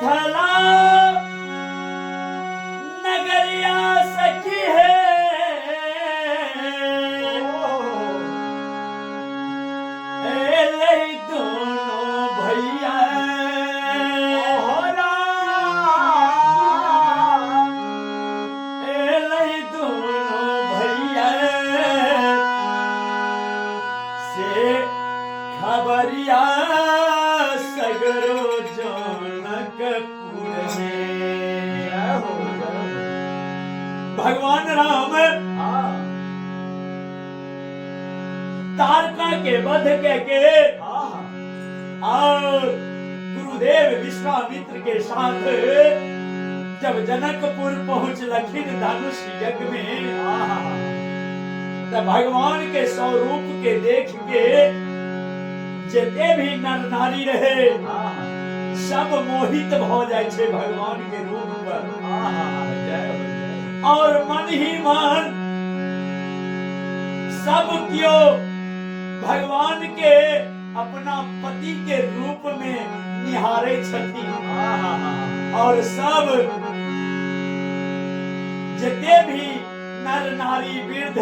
मिथिला नगरिया सखी है, एलै दोनों भैया, एलै दोनों भैया, से खबरिया सगरो जनकपुर में। जय हो, जय हो। भगवान राम तारका के वध के और गुरुदेव विश्वामित्र के साथ जब जनकपुर पहुंच लखिन धनुष यज्ञ में, तब भगवान के स्वरूप के देख के जते भी नर नारी रहे सब मोहित भ जाय छै भगवान के रूप पर। जय हो, जय। और मन ही मन सब क्यों भगवान के अपना पति के रूप में निहारे छथिन। और सब जते भी नर नारी वृद्ध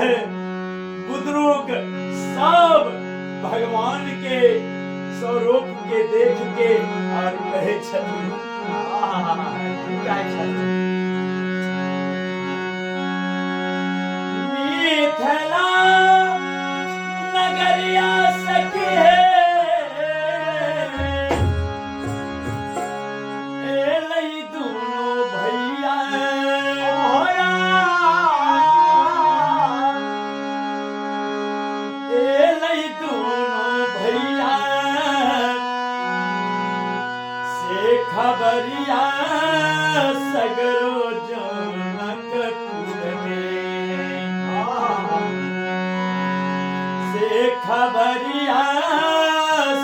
बुजुर्ग सब भगवान के स्वरूप के देख के और कहे छथिन। की कहै छथिन? मिथिला नगरिया सखी है, एलै दुनू भैया, एलै दुनू भैया, से खबरिया सगरो जनकपुर में, से खबरिया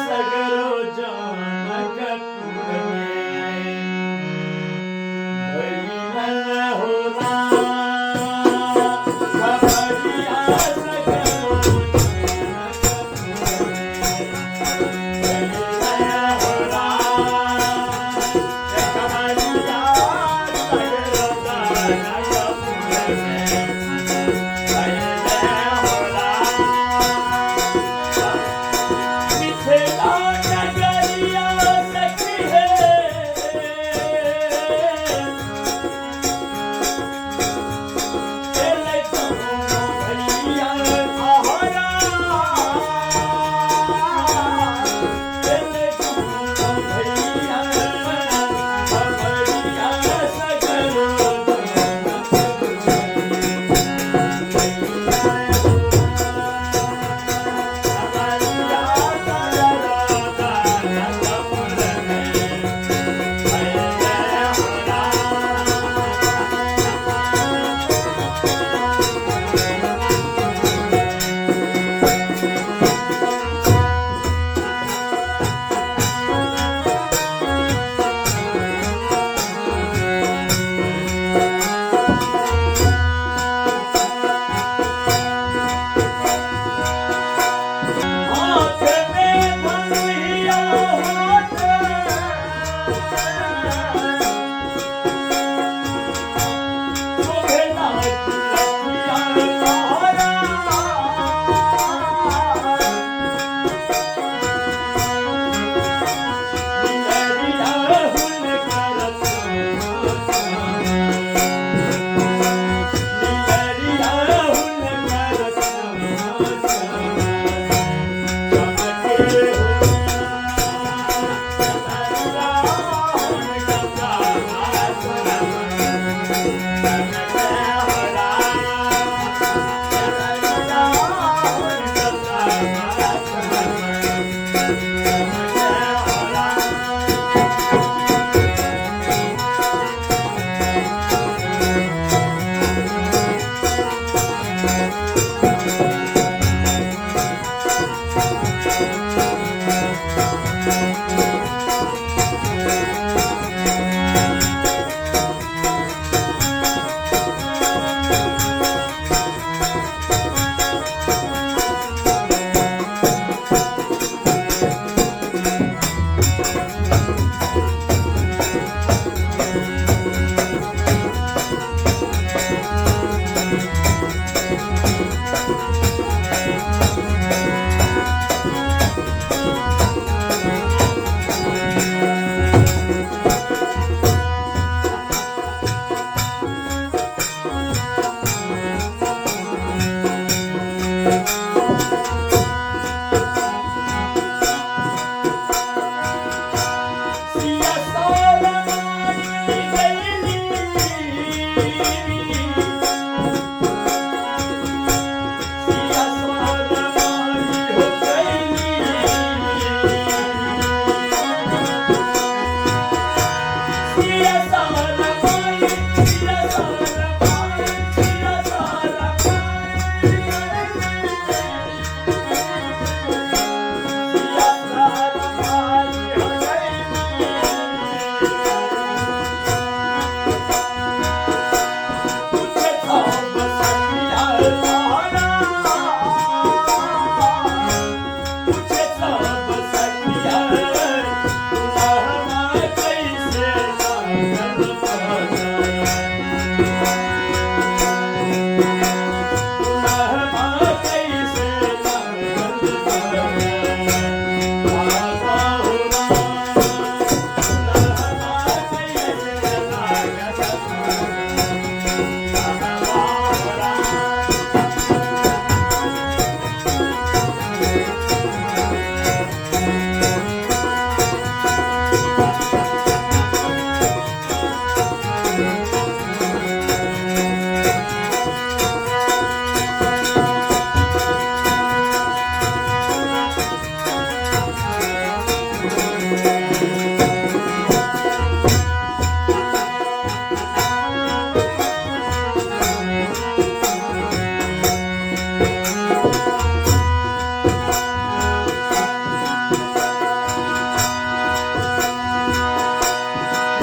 सगरो जनकपुर में भैलन हो राम, खबरिया सगरो जनकपुर में भैलन हो राम, खबरिया सगरो जनकपुर में भैलन हो राम।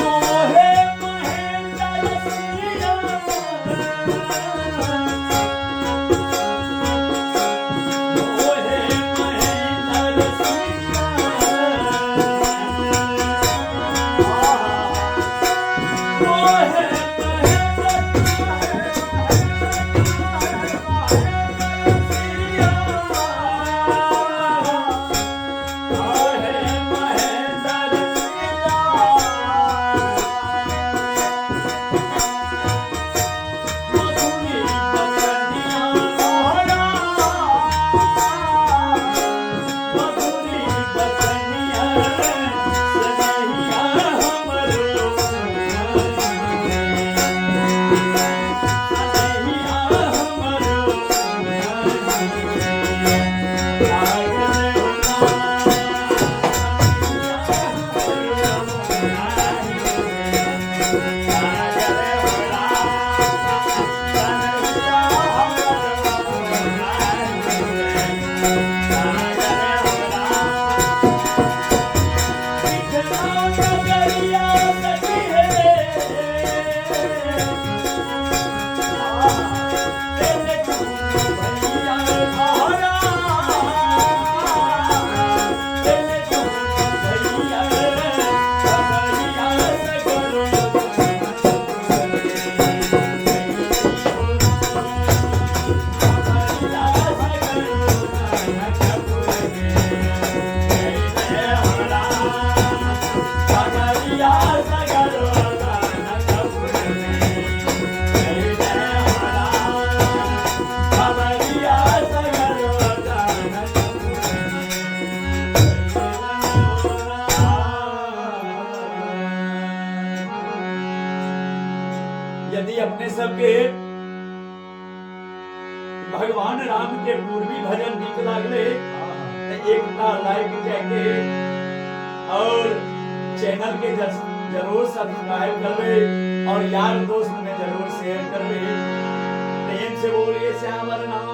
मोहे महेंद्र सिया, मोहे महेंद्र सिया, मोहे महेंद्र सिया, मोहे महेंद्र सिया। मधुरी बचनिया मोहरा, मधुरी बचनिया सनहिया हमरो, सनहिया हमरो लागल होना, नगरिया सखी है, तेरे भैया मोहरा, तेरे भैया खबरिया सगरो, खबरिया सगरो, खबरिया सगरो। यदि अपने सबके भगवान राम के पूर्वी भजन नीक लागले तऽ एकटा लाइक जाके और चैनल के जरूर सब्सक्राइब करबे और यार दोस्त में जरूर शेयर करबे। प्रेम से बोलिए श्यावर नाम